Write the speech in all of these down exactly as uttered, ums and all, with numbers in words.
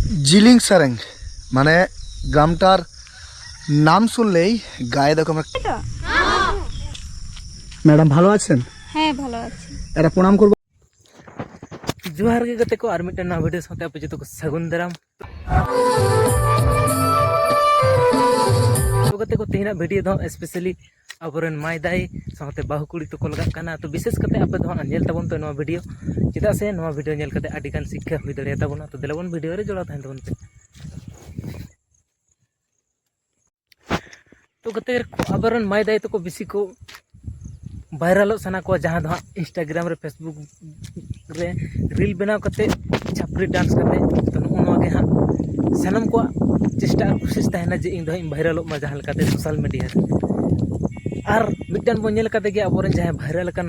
ᱡᱤᱞᱤᱝ ᱥᱮᱨᱮᱧ, ᱢᱟᱱᱮ ᱜᱟᱢᱴᱟᱨ ᱱᱟᱢ ᱥᱩᱱᱞᱮᱭ ᱜᱟᱭ ᱫᱚ ᱠᱚᱢᱮ᱾ ম্যাডাম ভালো আছেন? হ্যাঁ, ভালো আছি। একটা প্রণাম করবো। ᱡᱚᱦᱟᱨ ᱜᱮ ᱜᱟᱛᱮ ᱠᱚ, ᱟᱨ ᱢᱤᱫᱴᱮᱱ ᱱᱟᱣᱟ ᱵᱷᱤᱰᱤᱭᱳ ᱥᱟᱶᱛᱮ ᱟᱯᱮ ᱡᱚᱛᱚ ᱠᱚ ᱥᱟᱹᱜᱩᱱ ᱫᱟᱨᱟᱢ᱾ ᱛᱚ ᱜᱟᱛᱮ ᱠᱚ, ᱛᱮᱦᱮᱧᱟᱜ ᱵᱷᱤᱰᱤᱭᱳ ᱫᱚ ᱥᱯᱮᱥᱟᱞᱤ ᱟᱵᱚᱨᱮᱱ ᱢᱟᱹᱭ ᱫᱟᱹᱭ ᱥᱟᱶᱛᱮ ᱵᱟᱹᱦᱩ ᱠᱩᱲᱤ ᱛᱟᱠᱚ ᱞᱟᱜᱟᱜ ᱠᱟᱱᱟ᱾ ᱛᱚ ᱵᱤᱥᱮᱥ ᱠᱟᱛᱮ ᱟᱯᱮ ᱫᱚ ᱦᱟᱸᱜ ᱧᱮᱞ ᱛᱟᱵᱚᱱ ᱯᱮ ᱱᱚᱣᱟ ᱵᱷᱤᱰᱤᱭᱳ, ᱪᱮᱫᱟᱜ ᱥᱮ ᱱᱚᱣᱟ ᱵᱷᱤᱰᱤᱭᱳ ᱧᱮᱞ ᱠᱟᱛᱮ ᱟᱹᱰᱤ ᱜᱟᱱ ᱥᱤᱠᱠᱷᱟ ᱦᱩᱭ ᱫᱟᱲᱮᱭᱟᱛᱟᱵᱚᱱᱟ᱾ ᱛᱚ ᱫᱮᱞᱟ ᱵᱚᱱ ᱵᱷᱤᱰᱤᱭᱳ ᱨᱮ ᱡᱚᱲᱟᱣ ᱛᱟᱦᱮᱱ ᱛᱟᱵᱚᱱ ᱯᱮ᱾ ᱛᱚ ᱜᱟᱛᱮ ᱠᱚ, ᱟᱵᱚᱨᱮᱱ ᱢᱟᱹᱭ ᱫᱟᱹᱭ ᱛᱟᱠᱚ ᱵᱮᱥᱤ ᱠᱚ ᱵᱷᱟᱭᱨᱟᱞᱚᱜ ᱥᱟᱱᱟ ᱠᱚᱣᱟ, ᱡᱟᱦᱟᱸ ᱫᱚ ᱦᱟᱸᱜ ᱤᱱᱥᱴᱟᱜᱨᱟᱢ ᱨᱮ, ᱯᱷᱮᱥᱵᱩᱠ ᱨᱮ ᱨᱤᱞ ᱵᱮᱱᱟᱣ ᱠᱟᱛᱮ, ᱪᱷᱟᱯᱨᱤ ᱰᱟᱱᱥ ᱠᱟᱛᱮ᱾ ᱛᱚ ᱱᱚᱜᱼᱚ ᱱᱚᱣᱟ ᱜᱮ ᱦᱟᱸᱜ ᱥᱟᱱᱟᱢ ᱠᱚᱣᱟᱜ ᱪᱮᱥᱴᱟ ᱟᱨ ᱠᱩᱥᱤᱥ ᱛᱟᱦᱮᱱᱟ ᱡᱮ ᱤᱧ ᱫᱚ ᱦᱟᱸᱜ ᱤᱧ ᱵᱷᱟᱭᱨᱟᱞᱚᱜ ᱢᱟ ᱡᱟᱦᱟᱸ ᱞᱮᱠᱟᱛᱮ ᱥᱳᱥᱟᱞ ᱢᱤᱰᱤᱭᱟ ᱨᱮ᱾ ᱟᱨ ᱢᱤᱫᱴᱟᱝ ᱵᱚᱱ ᱧᱮᱞ ᱠᱟᱫᱮ ᱜᱮᱭᱟ, ᱟᱵᱚᱨᱮᱱ ᱡᱟᱦᱟᱸᱭ ᱵᱷᱟᱭᱨᱟᱞ ᱟᱠᱟᱱ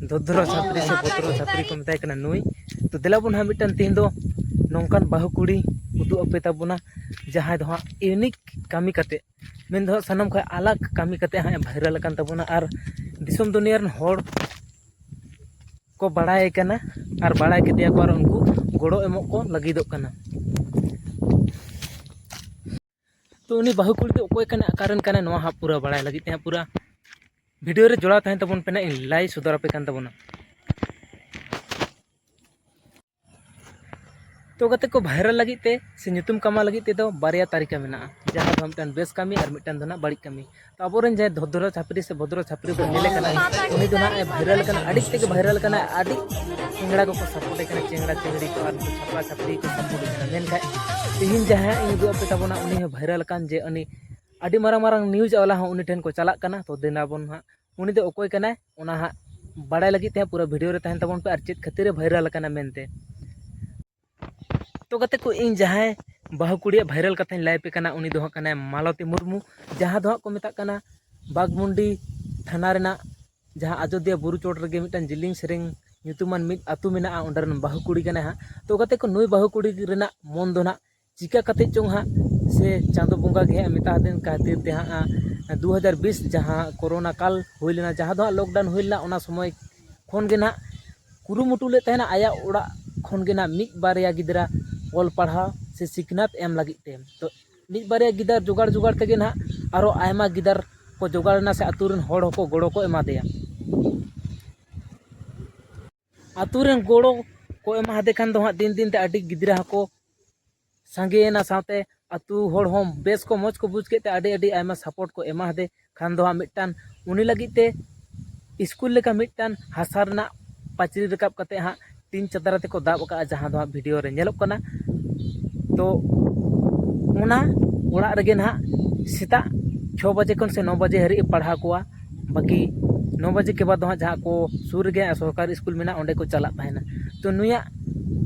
ᱫᱷᱚᱫᱨᱚ ᱪᱷᱟᱯᱨᱤ ᱥᱮ ᱵᱚᱛᱨᱚ ᱪᱷᱟᱯᱨᱤ ᱠᱚ ᱢᱮᱛᱟᱭ ᱠᱟᱱᱟ ᱱᱩᱭ᱾ ᱛᱚ ᱫᱮᱞᱟ ᱵᱚᱱ ᱦᱟᱸᱜ ᱢᱤᱫᱴᱟᱝ ᱛᱮᱦᱮᱧ ᱫᱚ ᱱᱚᱝᱠᱟᱱ ᱵᱟᱹᱦᱩ ᱠᱩᱲᱤ ᱩᱫᱩᱜ ᱟᱯᱮ ᱛᱟᱵᱚᱱᱟ, ᱡᱟᱦᱟᱸᱭ ᱫᱚ ᱦᱟᱸᱜ ᱤᱭᱩᱱᱤᱠ ᱠᱟᱹᱢᱤ ᱠᱟᱛᱮ, ᱢᱮᱱ ᱫᱚ ᱦᱟᱸᱜ ᱥᱟᱱᱟᱢ ᱠᱷᱚᱱ ᱟᱞᱟᱜᱽ ᱠᱟᱹᱢᱤ ᱠᱟᱛᱮ ᱦᱟᱸᱜ ᱮ ᱵᱷᱟᱭᱨᱟᱞ ᱟᱠᱟᱱ ᱛᱟᱵᱚᱱᱟ ᱟᱨ ᱫᱤᱥᱚᱢ ᱫᱩᱱᱤᱭᱟᱹ ᱨᱮᱱ ᱦᱚᱲ ᱠᱚ ᱵᱟᱲᱟᱭ ᱠᱟᱱᱟ ᱟᱨ ᱵᱟᱲᱟᱭ ᱠᱮᱫᱮᱭᱟ ᱠᱚ ᱟᱨ ᱩᱱᱠᱩ ᱜᱚᱲᱚ ᱮᱢᱚᱜ ᱠᱚ ᱞᱟᱹᱜᱤᱫᱚᱜ ᱠᱟᱱᱟ᱾ ᱛᱚ ᱩᱱᱤ ᱵᱟᱹᱦᱩ ᱠᱩᱲᱤ ᱫᱚ ᱚᱠᱚᱭ ᱠᱟᱱᱟ, ᱚᱠᱟᱨᱮᱱ ᱠᱟᱱᱟ, ᱱᱚᱣᱟ ᱦᱟᱸᱜ ᱯᱩᱨᱟᱹ ᱵᱟᱲᱟᱭ ᱞᱟᱹᱜᱤᱫ ᱛᱮ ᱦᱟᱸᱜ ᱯᱩᱨᱟᱹ ᱵᱷᱤᱰᱤᱭᱳ ᱨᱮ ᱡᱚᱲᱟᱣ ᱛᱟᱦᱮᱱ ᱛᱟᱵᱚᱱ ᱯᱮ ᱱᱟᱜ, ᱤᱧ ᱞᱟᱹᱭ ᱥᱚᱫᱚᱨ ᱟᱯᱮ ᱠᱟᱱ ᱛᱟᱵᱚᱱᱟ᱾ ᱛᱚ ᱜᱟᱛᱮ ᱠᱚ, ᱵᱷᱟᱭᱨᱟᱞ ᱞᱟᱹᱜᱤᱫ ᱛᱮ ᱥᱮ ᱧᱩᱛᱩᱢ ᱠᱟᱢᱟᱣ ᱞᱟᱹᱜᱤᱫ ᱛᱮᱫᱚ ᱵᱟᱨᱭᱟ ᱛᱟᱹᱨᱤᱠᱟ ᱢᱮᱱᱟᱜᱼᱟ, ᱡᱟᱦᱟᱸ ᱫᱚ ᱢᱤᱫᱴᱟᱝ ᱵᱮᱥ ᱠᱟᱹᱢᱤ ᱟᱨ ᱢᱤᱫᱴᱟᱝ ᱫᱚ ᱱᱟᱜ ᱵᱟᱹᱲᱤᱡ ᱠᱟᱹᱢᱤ᱾ ᱛᱚ ᱟᱵᱚᱨᱮᱱ ᱡᱟᱦᱟᱸᱭ ᱫᱷᱚᱫᱨᱚ ᱪᱷᱟᱯᱨᱤ ᱥᱮ ᱵᱷᱚᱫᱨᱚ ᱪᱷᱟᱯᱨᱤ ᱵᱚᱱ ᱧᱮᱞᱮ ᱠᱟᱱᱟ, ᱩᱱᱤ ᱫᱚ ᱱᱟᱜ ᱮ ᱵᱷᱟᱭᱨᱟᱞ ᱠᱟᱱᱟ, ᱟᱹᱰᱤ ᱛᱮᱜᱮ ᱵᱷᱟᱭᱨᱟᱞ ᱠᱟᱱᱟ, ᱟᱹᱰᱤ ᱪᱮᱝᱲᱟ ᱠᱚᱠᱚ ᱥᱟᱯᱳᱨᱴ ᱮ ᱠᱟᱱᱟ, ᱪᱮᱝᱲᱟ ᱪᱮᱝᱲᱤ ᱠᱚ ᱟᱨ ᱩᱱᱠᱩ ᱪᱷᱟᱯᱨᱟ ᱪᱷᱟᱯᱨᱤ ᱠᱚ ᱥᱟᱯᱳᱨᱴ ᱮ ᱠᱟᱱᱟ᱾ ᱢᱮᱱᱠᱷᱟᱱ ᱛᱮᱦᱮᱧ ᱡᱟᱦᱟᱸᱭ ᱤᱧ ᱩᱫᱩᱜ ᱟᱯᱮ ᱛᱟᱵᱚᱱᱟ, ᱩᱱᱤ ᱦᱚᱸ ᱵᱷᱟᱭᱨᱟᱞ ᱠᱟᱱ, ᱡᱮ ᱩᱱᱤ ᱟᱹᱰᱤ ᱢᱟᱨᱟᱝ ᱢᱟᱨᱟᱝ ᱱᱤᱭᱩᱡᱽ ᱟᱣᱞᱟ ᱦᱚᱸ ᱩᱱᱤ ᱴᱷᱮᱱ ᱠᱚ ᱪᱟᱞᱟᱜ ᱠᱟᱱᱟ᱾ ᱛᱚ ᱫᱮᱞᱟ ᱵᱚᱱ ᱦᱟᱸᱜ ᱩᱱᱤ ᱫᱚ ᱚᱠᱚᱭ ᱠᱟᱱᱟᱭ, ᱚᱱᱟ ᱦᱟᱸᱜ ᱵᱟᱲᱟᱭ ᱞᱟᱹᱜᱤᱫ ᱛᱮ ᱦᱟᱸᱜ ᱯᱩᱨᱟᱹ ᱵᱷᱤᱰᱤᱭᱳ ᱨᱮ ᱛᱟᱦᱮᱱ ᱛᱟᱵᱚᱱ ᱯᱮ ᱟᱨ ᱪᱮᱫ ᱠᱷᱟᱹᱛᱤᱨ ᱮ ᱵᱷᱟᱭᱨᱟᱞ ᱟᱠᱟᱱᱟ ᱢᱮᱱᱛᱮ᱾ ᱛᱚ ᱜᱟᱛᱮ ᱠᱚ, ᱤᱧ ᱡᱟᱦᱟᱸᱭ ᱵᱟᱹᱦᱩ ᱠᱩᱲᱤᱭᱟᱜ ᱵᱷᱟᱭᱨᱟᱞ ᱠᱟᱛᱷᱟᱧ ᱞᱟᱹᱭ ᱟᱯᱮ ᱠᱟᱱᱟ, ᱩᱱᱤ ᱫᱚ ᱦᱟᱸᱜ ᱠᱟᱱᱟᱭ ᱢᱟᱞᱚᱛᱤ ᱢᱩᱨᱢᱩ, ᱡᱟᱦᱟᱸ ᱫᱚ ᱦᱟᱸᱜ ᱠᱚ ᱢᱮᱛᱟᱜ ᱠᱟᱱᱟ ᱵᱟᱜᱽᱢᱩᱱᱰᱤ ᱛᱷᱟᱱᱟ ᱨᱮᱱᱟᱜ ᱡᱟᱦᱟᱸ ᱟᱡᱳᱫᱤᱭᱟᱹ ᱵᱩᱨᱩ ᱪᱚᱴ ᱨᱮᱜᱮ ᱢᱤᱫᱴᱟᱝ ᱡᱤᱞᱤᱝ ᱥᱮᱨᱮᱧ ᱧᱩᱛᱩᱢᱟᱱ ᱢᱤᱫ ᱟᱹᱛᱩ ᱢᱮᱱᱟᱜᱼᱟ, ᱚᱸᱰᱮ ᱨᱮᱱ ᱵᱟᱹᱦᱩ ᱠᱩᱲᱤ ᱠᱟᱱᱟᱭ ᱦᱟᱸᱜ᱾ ᱛᱚ ᱜᱟᱛᱮ ᱠᱚ, ᱱᱩᱭ ᱵᱟᱹᱦᱩ ᱠᱩᱲᱤ ᱨᱮᱱᱟᱜ ᱢᱚᱱ ᱫᱚ ᱱᱟᱜ ᱪᱤᱠᱟ ᱠᱟᱛᱮ ᱪᱚᱝ ᱦᱟᱸᱜ ᱥᱮ ᱪᱟᱸᱫᱚ ᱵᱚᱸᱜᱟ ᱜᱮ ᱦᱟᱸᱜ ᱢᱮᱛᱟ ᱫᱮᱱ ᱠᱷᱟᱹᱛᱤᱨ ᱛᱮ ᱦᱟᱸᱜ, ᱫᱩ ᱦᱟᱡᱟᱨ ᱵᱤᱥ ᱡᱟᱦᱟᱸ ᱠᱳᱨᱳᱱᱟ ᱠᱟᱞ ᱦᱩᱭ ᱞᱮᱱᱟ, ᱡᱟᱦᱟᱸ ᱫᱚ ᱦᱟᱸᱜ ᱞᱚᱠᱰᱟᱣᱩᱱ ᱦᱩᱭ ᱞᱮᱱᱟ, ᱚᱱᱟ ᱥᱚᱢᱚᱭ ᱠᱷᱚᱱ ᱜᱮ ᱱᱟᱜ ᱠᱩᱨᱩᱢᱩᱴᱩ ᱞᱮᱫ ᱛᱟᱦᱮᱱᱟ ᱟᱭᱟᱜ ᱚᱲᱟᱜ ᱠᱷᱚᱱ ᱜᱮ ᱱᱟᱜ ᱢᱤᱫ ᱵᱟᱨᱭᱟ ᱜᱤᱫᱽᱨᱟᱹ ᱚᱞ ᱯᱟᱲᱦᱟᱣ ᱥᱮ ᱥᱤᱠᱷᱱᱟᱹᱛ ᱮᱢ ᱞᱟᱹᱜᱤᱫ ᱛᱮ᱾ ᱛᱚ ᱢᱤᱫ ᱵᱟᱨᱭᱟ ᱜᱤᱫᱟᱹᱨ ᱡᱚᱜᱟᱲ ᱡᱚᱜᱟᱲ ᱛᱮᱜᱮ ᱱᱟᱦᱟᱜ ᱟᱨᱚ ᱟᱭᱢᱟ ᱜᱤᱫᱟᱹᱨ ᱠᱚ ᱡᱚᱜᱟᱲ ᱮᱱᱟ ᱥᱮ ᱟᱹᱛᱩ ᱨᱮᱱ ᱦᱚᱲ ᱦᱚᱸᱠᱚ ᱜᱚᱲᱚ ᱠᱚ ᱮᱢᱟ ᱫᱮᱭᱟ᱾ ᱟᱹᱛᱩ ᱨᱮᱱ ᱜᱚᱲᱚ ᱠᱚ ᱮᱢᱟ ᱦᱟᱫᱮ ᱠᱷᱟᱱ ᱫᱚ ᱦᱟᱸᱜ ᱫᱤᱱ ᱫᱤᱱ ᱛᱮ ᱟᱹᱰᱤ ᱜᱤᱫᱽᱨᱟᱹ ᱦᱚᱸᱠᱚ ᱥᱟᱸᱜᱮᱭᱮᱱᱟ, ᱥᱟᱶᱛᱮ ᱟᱹᱛᱩ ᱦᱚᱲ ᱦᱚᱸ ᱵᱮᱥ ᱠᱚ ᱢᱚᱡᱽ ᱠᱚ ᱵᱩᱡᱽ ᱠᱮᱫ ᱛᱮ ᱟᱹᱰᱤ ᱟᱹᱰᱤ ᱟᱭᱢᱟ ᱥᱟᱯᱳᱨᱴ ᱠᱚ ᱮᱢᱟ ᱦᱟᱫᱮ ᱠᱷᱟᱱ ᱫᱚ ᱦᱟᱸᱜ ᱢᱤᱫᱴᱟᱝ ᱩᱱᱤ ᱞᱟᱹᱜᱤᱫ ᱛᱮ ᱥᱠᱩᱞ ᱞᱮᱠᱟ ᱢᱤᱫᱴᱟᱝ ᱦᱟᱥᱟ ᱨᱮᱱᱟᱜ ᱯᱟᱹᱪᱨᱤ ᱨᱟᱠᱟᱵ ᱠᱟᱛᱮ ᱦᱟᱸᱜ ᱴᱤᱱ ᱪᱟᱛᱨᱟ ᱛᱮᱠᱚ ᱫᱟᱵ ᱟᱠᱟᱫᱼᱟ, ᱡᱟᱦᱟᱸ ᱫᱚ ᱦᱟᱸᱜ ᱵᱷᱤᱰᱤᱭᱳ ᱨᱮ ᱧᱮᱞᱚᱜ ᱠᱟᱱᱟ᱾ ᱛᱚ ᱚᱱᱟ ᱚᱲᱟᱜ ᱨᱮᱜᱮ ᱱᱟᱦᱟᱜ ᱥᱮᱛᱟᱜ ᱪᱷᱚ ᱵᱟᱡᱮ ᱠᱷᱚᱱ ᱥᱮ ᱱᱚ ᱵᱟᱡᱮ ᱦᱟᱹᱨᱤᱡ ᱮ ᱯᱟᱲᱦᱟᱣ ᱠᱚᱣᱟ᱾ ᱵᱟᱹᱠᱤ ᱱᱚ ᱵᱟᱡᱮ ᱠᱮ ᱵᱟᱫ ᱫᱚ ᱦᱟᱸᱜ ᱡᱟᱦᱟᱸ ᱠᱚ ᱥᱩᱨ ᱨᱮᱜᱮ ᱥᱚᱨᱠᱟᱨᱤ ᱥᱠᱩᱞ ᱢᱮᱱᱟᱜᱼᱟ, ᱚᱸᱰᱮ ᱠᱚ ᱪᱟᱞᱟᱜ ᱛᱟᱦᱮᱱᱟ᱾ ᱛᱚ ᱱᱩᱭᱟᱜ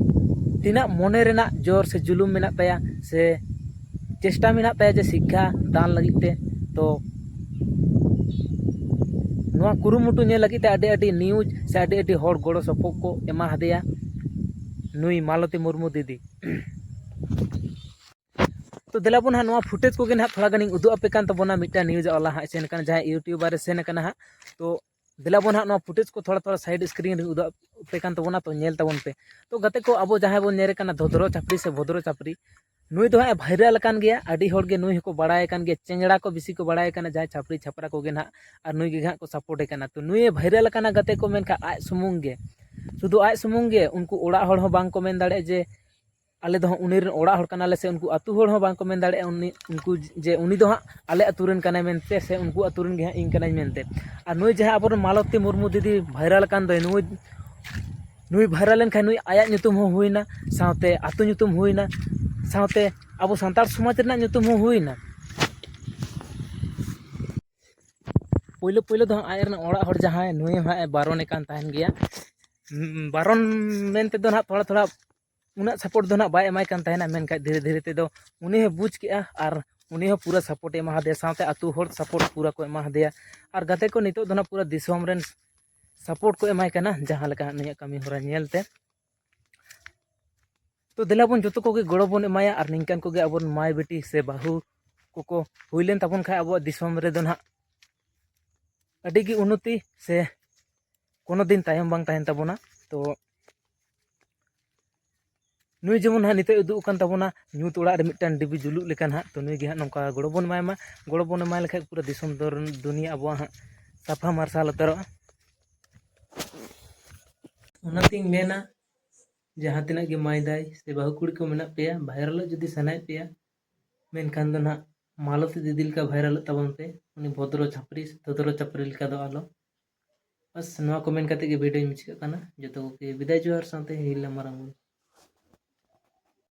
ᱛᱤᱱᱟᱹᱜ ᱢᱚᱱᱮ ᱨᱮᱱᱟᱜ ᱡᱳᱨ ᱥᱮ ᱡᱩᱞᱩᱢ ᱢᱮᱱᱟᱜ ᱛᱟᱭᱟ ᱥᱮ ᱪᱮᱥᱴᱟ ᱢᱮᱱᱟᱜ ᱛᱟᱭᱟ ᱡᱮ ᱥᱤᱠᱠᱷᱟ ᱫᱟᱱ ᱞᱟᱹᱜᱤᱫ ᱛᱮ, ᱛᱚ ᱱᱚᱣᱟ ᱠᱩᱨᱩᱢᱩᱴᱩ ᱧᱮᱞ ᱞᱟᱹᱜᱤᱫ ᱛᱮ ᱟᱹᱰᱤ ᱟᱹᱰᱤ ᱱᱤᱭᱩᱡᱽ ᱥᱮ ᱟᱹᱰᱤ ᱟᱹᱰᱤ ᱦᱚᱲ ᱜᱚᱲᱚ ᱥᱚᱯᱚᱦᱚᱫ ᱠᱚ ᱮᱢᱟ ᱦᱟᱫᱮᱭᱟ ᱱᱩᱭ ᱢᱟᱞᱚᱛᱤ ᱢᱩᱨᱢᱩ ᱫᱤᱫᱤ᱾ ᱛᱚ ᱫᱮᱞᱟ ᱵᱚᱱ ᱦᱟᱸᱜ ᱱᱚᱣᱟ ᱯᱷᱩᱴᱮᱡᱽ ᱠᱚᱜᱮ ᱱᱟᱦᱟᱜ ᱛᱷᱚᱲᱟ ᱜᱟᱱᱤᱧ ᱩᱫᱩᱜ ᱟᱯᱮ ᱠᱟᱱ ᱛᱟᱵᱚᱱᱟ᱾ ᱢᱤᱫᱴᱟᱝ ᱱᱤᱭᱩᱡᱽ ᱟᱣᱞᱟ ᱦᱟᱸᱜ ᱥᱮᱱ ᱠᱟᱱᱟ, ᱡᱟᱦᱟᱸᱭ ᱤᱭᱩᱴᱩᱵᱟᱨ ᱮ ᱥᱮᱱ ᱠᱟᱱᱟ ᱦᱟᱸᱜ᱾ ᱛᱚ ᱫᱮᱞᱟ ᱵᱚᱱ ᱦᱟᱸᱜ ᱱᱚᱣᱟ ᱯᱷᱩᱴᱮᱡᱽ ᱠᱚ ᱛᱷᱚᱲᱟ ᱛᱷᱚᱲᱟ ᱥᱟᱭᱤᱰ ᱥᱠᱨᱤᱱ ᱨᱤᱧ ᱩᱫᱩᱜ ᱟᱯᱮ ᱠᱟᱱ ᱛᱟᱵᱚᱱᱟ, ᱛᱚ ᱧᱮᱞ ᱛᱟᱵᱚᱱ ᱯᱮ᱾ ᱛᱚ ᱜᱟᱛᱮ ᱠᱚ, ᱟᱵᱚ ᱡᱟᱦᱟᱸᱭ ᱵᱚᱱ ᱧᱮᱞᱮ ᱠᱟᱱᱟ ᱫᱷᱚᱫᱨᱚ ᱪᱷᱟᱯᱨᱤ ᱥᱮ ᱵᱷᱚᱫᱨᱚ ᱪᱷᱟᱯᱨᱤ, ᱱᱩᱭ ᱫᱚ ᱦᱟᱸᱜ ᱮ ᱵᱷᱟᱭᱨᱟᱞ ᱟᱠᱟᱱ ᱜᱮᱭᱟ, ᱟᱹᱰᱤ ᱦᱚᱲ ᱜᱮ ᱱᱩᱭ ᱦᱚᱸᱠᱚ ᱵᱟᱲᱟᱭ ᱠᱟᱱ ᱜᱮᱭᱟ, ᱪᱮᱝᱲᱟ ᱠᱚ ᱵᱮᱥᱤ ᱠᱚ ᱵᱟᱲᱟᱭ ᱠᱟᱱᱟ, ᱡᱟᱦᱟᱸᱭ ᱪᱷᱟᱯᱨᱤ ᱪᱷᱟᱯᱨᱟ ᱠᱚᱜᱮ ᱱᱟᱦᱟᱜ, ᱟᱨ ᱱᱩᱭ ᱜᱮ ᱦᱟᱸᱜ ᱠᱚ ᱥᱟᱯᱳᱨᱴ ᱮ ᱠᱟᱱᱟ᱾ ᱛᱚ ᱱᱩᱭ ᱮ ᱵᱷᱟᱭᱨᱟᱞ ᱟᱠᱟᱱᱟ ᱜᱟᱛᱮ ᱠᱚ, ᱢᱮᱱᱠᱷᱟᱱ ᱟᱡ ᱥᱩᱢᱩᱝ ᱜᱮ, ᱥᱩᱫᱷᱩ ᱟᱡ ᱥᱩᱢᱩᱝ ᱜᱮ, ᱩᱱᱠᱩ ᱚᱲᱟᱜ ᱦᱚᱲ ᱦᱚᱸ ᱵᱟᱝ ᱠᱚ ᱢᱮᱱ ᱫᱟᱲᱮᱭᱟᱜᱼᱟ ᱡᱮ ᱟᱞᱮ ᱫᱚ ᱦᱟᱸᱜ ᱩᱱᱤ ᱨᱮᱱ ᱚᱲᱟᱜ ᱦᱚᱲ ᱠᱟᱱᱟᱞᱮ, ᱥᱮ ᱩᱱᱠᱩ ᱟᱹᱛᱩ ᱦᱚᱲ ᱦᱚᱸ ᱵᱟᱝ ᱠᱚ ᱢᱮᱱ ᱫᱟᱲᱮᱭᱟᱜᱼᱟ ᱩᱱᱤ, ᱩᱱᱠᱩ ᱡᱮ ᱩᱱᱤ ᱫᱚ ᱦᱟᱸᱜ ᱟᱞᱮ ᱟᱹᱛᱩ ᱨᱮᱱ ᱠᱟᱱᱟᱭ ᱢᱮᱱᱛᱮ, ᱥᱮ ᱩᱱᱠᱩ ᱟᱹᱛᱩ ᱨᱮᱱ ᱜᱮ ᱦᱟᱸᱜ ᱤᱧ ᱠᱟᱱᱟᱧ ᱢᱮᱱᱛᱮ᱾ ᱟᱨ ᱱᱩᱭ ᱡᱟᱦᱟᱸ ᱟᱵᱚᱨᱮᱱ ᱢᱟᱞᱚᱛᱤ ᱢᱩᱨᱢᱩ ᱫᱤᱫᱤ ᱵᱷᱟᱭᱨᱟᱞ ᱟᱠᱟᱱ ᱫᱚᱭ, ᱱᱩᱭ, ᱱᱩᱭ ᱵᱷᱟᱭᱨᱟᱞ ᱞᱮᱱᱠᱷᱟᱱ ᱱᱩᱭ ᱟᱭᱟᱜ ᱧᱩᱛᱩᱢ ᱦᱚᱸ ᱦᱩᱭᱱᱟ, ᱥᱟᱶᱛᱮ ᱟᱹᱛᱩ ᱧᱩᱛᱩᱢ ᱦᱩᱭᱱᱟ, ᱥᱟᱶᱛᱮ ᱟᱵᱚ ᱥᱟᱱᱛᱟᱲ ᱥᱚᱢᱟᱡᱽ ᱨᱮᱱᱟᱜ ᱧᱩᱛᱩᱢ ᱦᱚᱸ ᱦᱩᱭᱱᱟ᱾ ᱯᱳᱭᱞᱳ ᱯᱳᱭᱞᱳ ᱫᱚ ᱦᱟᱸᱜ ᱟᱡ ᱨᱮᱱ ᱚᱲᱟᱜ ᱦᱚᱲ ᱡᱟᱦᱟᱸᱭ, ᱱᱩᱭ ᱦᱚᱸ ᱦᱟᱸᱜ ᱮ ᱵᱟᱨᱚᱱᱮ ᱠᱟᱱ ᱛᱟᱦᱮᱱ ᱜᱮᱭᱟ᱾ ᱩᱸ, ᱵᱟᱨᱚᱱ ᱢᱮᱱᱛᱮ ᱫᱚ ᱱᱟᱦᱟᱜ ᱛᱷᱚᱲᱟ ᱛᱷᱚᱲᱟ ᱩᱱᱟᱹᱜ ᱥᱟᱯᱳᱨᱴ ᱫᱚ ᱱᱟᱦᱟᱜ ᱵᱟᱭ ᱮᱢᱟᱭ ᱠᱟᱱ ᱛᱟᱦᱮᱱᱟ, ᱢᱮᱱᱠᱷᱟᱱ ᱫᱷᱤᱨᱮ ᱫᱷᱤᱨᱮ ᱛᱮᱫᱚ ᱩᱱᱤ ᱦᱚᱸ ᱵᱩᱡᱽ ᱠᱮᱜᱼᱟ ᱟᱨ ᱩᱱᱤ ᱦᱚᱸ ᱯᱩᱨᱟᱹ ᱥᱟᱯᱳᱨᱴ ᱮ ᱮᱢᱟ ᱦᱟᱫᱮᱭᱟ, ᱥᱟᱶᱛᱮ ᱟᱹᱛᱩ ᱦᱚᱲ ᱥᱟᱯᱳᱨᱴ ᱯᱩᱨᱟᱹ ᱠᱚ ᱮᱢᱟ ᱦᱟᱫᱮᱭᱟ᱾ ᱟᱨ ᱜᱟᱛᱮ ᱠᱚ, ᱱᱤᱛᱚᱜ ᱫᱚ ᱱᱟᱦᱟᱜ ᱯᱩᱨᱟᱹ ᱫᱤᱥᱚᱢ ᱨᱮᱱ ᱥᱟᱯᱳᱨᱴ ᱠᱚ ᱮᱢᱟᱭ ᱠᱟᱱᱟ, ᱡᱟᱦᱟᱸ ᱞᱮᱠᱟ ᱦᱟᱸᱜ ᱱᱩᱭᱟᱜ ᱠᱟᱹᱢᱤ ᱦᱚᱨᱟ ᱧᱮᱞ ᱛᱮ᱾ ᱛᱚ ᱫᱮᱞᱟ ᱵᱚᱱ ᱡᱚᱛᱚ ᱠᱚᱜᱮ ᱜᱚᱲᱚ ᱵᱚᱱ ᱮᱢᱟᱭᱟ, ᱟᱨ ᱱᱤᱝᱠᱟᱱ ᱠᱚᱜᱮ ᱟᱵᱚᱨᱮᱱ ᱢᱟᱹᱭ ᱵᱤᱴᱤ ᱥᱮ ᱵᱟᱹᱦᱩ ᱠᱚᱠᱚ ᱦᱩᱭ ᱞᱮᱱ ᱛᱟᱵᱚᱱ ᱠᱷᱟᱱ ᱟᱵᱚᱣᱟᱜ ᱫᱤᱥᱚᱢ ᱨᱮᱫᱚ ᱱᱟᱦᱟᱜ ᱟᱹᱰᱤ ᱜᱮ ᱩᱱᱱᱚᱛᱤ ᱥᱮ ᱠᱳᱱᱳ ᱫᱤᱱ ᱛᱟᱭᱚᱢ ᱵᱟᱝ ᱛᱟᱦᱮᱱ ᱛᱟᱵᱚᱱᱟ᱾ ᱛᱚ ᱱᱩᱭ ᱡᱮᱢᱚᱱ ᱦᱟᱸᱜ ᱱᱤᱛᱚᱜ ᱩᱫᱩᱜ ᱟᱠᱟᱱ ᱛᱟᱵᱚᱱᱟ ᱧᱩᱛ ᱚᱲᱟᱜ ᱨᱮ ᱢᱤᱫᱴᱟᱝ ᱰᱤᱵᱤ ᱡᱩᱞᱩᱜ ᱞᱮᱠᱟ ᱦᱟᱸᱜ, ᱛᱚ ᱱᱩᱭ ᱜᱮ ᱦᱟᱸᱜ ᱱᱚᱝᱠᱟ ᱜᱚᱲᱚ ᱵᱚᱱ ᱮᱢᱟᱭ ᱢᱟ᱾ ᱜᱚᱲᱚ ᱵᱚᱱ ᱮᱢᱟᱭ ᱞᱮᱠᱷᱟᱡ ᱯᱩᱨᱟᱹ ᱫᱤᱥᱚᱢ ᱫᱚᱨ-, ᱫᱩᱱᱤᱭᱟᱹ ᱟᱵᱚᱣᱟᱜ ᱦᱟᱸᱜ ᱥᱟᱯᱷᱟ ᱢᱟᱨᱥᱟᱞ ᱩᱛᱟᱹᱨᱚᱜᱼᱟ᱾ ᱚᱱᱟᱛᱤᱧ ᱢᱮᱱᱟ, ᱡᱟᱦᱟᱸ ᱛᱤᱱᱟᱹᱜ ᱜᱮ ᱢᱟᱹᱭ ᱫᱟᱹᱭ ᱥᱮ ᱵᱟᱹᱦᱩ ᱠᱩᱲᱤ ᱠᱚ ᱢᱮᱱᱟᱜ ᱯᱮᱭᱟ, ᱵᱷᱟᱭᱨᱟᱞᱚᱜ ᱡᱩᱫᱤ ᱥᱟᱱᱟᱭᱮᱫ ᱯᱮᱭᱟ, ᱢᱮᱱᱠᱷᱟᱱ ᱫᱚ ᱱᱟᱦᱟᱜ ᱢᱟᱞᱚᱛᱤ ᱫᱤᱫᱤ ᱞᱮᱠᱟ ᱵᱷᱟᱭᱨᱟᱞᱚᱜ ᱛᱟᱵᱚᱱ ᱯᱮ, ᱩᱱᱤ ᱵᱷᱚᱫᱨᱚ ᱪᱷᱟᱯᱨᱤ ᱥᱮ ᱛᱷᱚᱫᱨᱚ ᱪᱷᱟᱯᱨᱤ ᱞᱮᱠᱟ ᱫᱚ ᱟᱞᱚ᱾ ᱵᱟᱥ, ᱱᱚᱣᱟ ᱠᱚ ᱢᱮᱱ ᱠᱟᱛᱮ ᱜᱮ ᱵᱷᱤᱰᱤᱭᱳᱧ ᱢᱩᱪᱟᱹᱫ ᱠᱟᱜ ᱠᱟᱱᱟ᱾ ᱡᱚᱛᱚ ᱠᱚᱜᱮ ᱵᱤᱫᱟᱭ ᱡᱚᱦᱟᱨ ᱥᱟᱶᱛᱮ ᱦᱤᱞ ᱢᱟᱨᱟᱝ ᱵᱩᱨᱩ᱾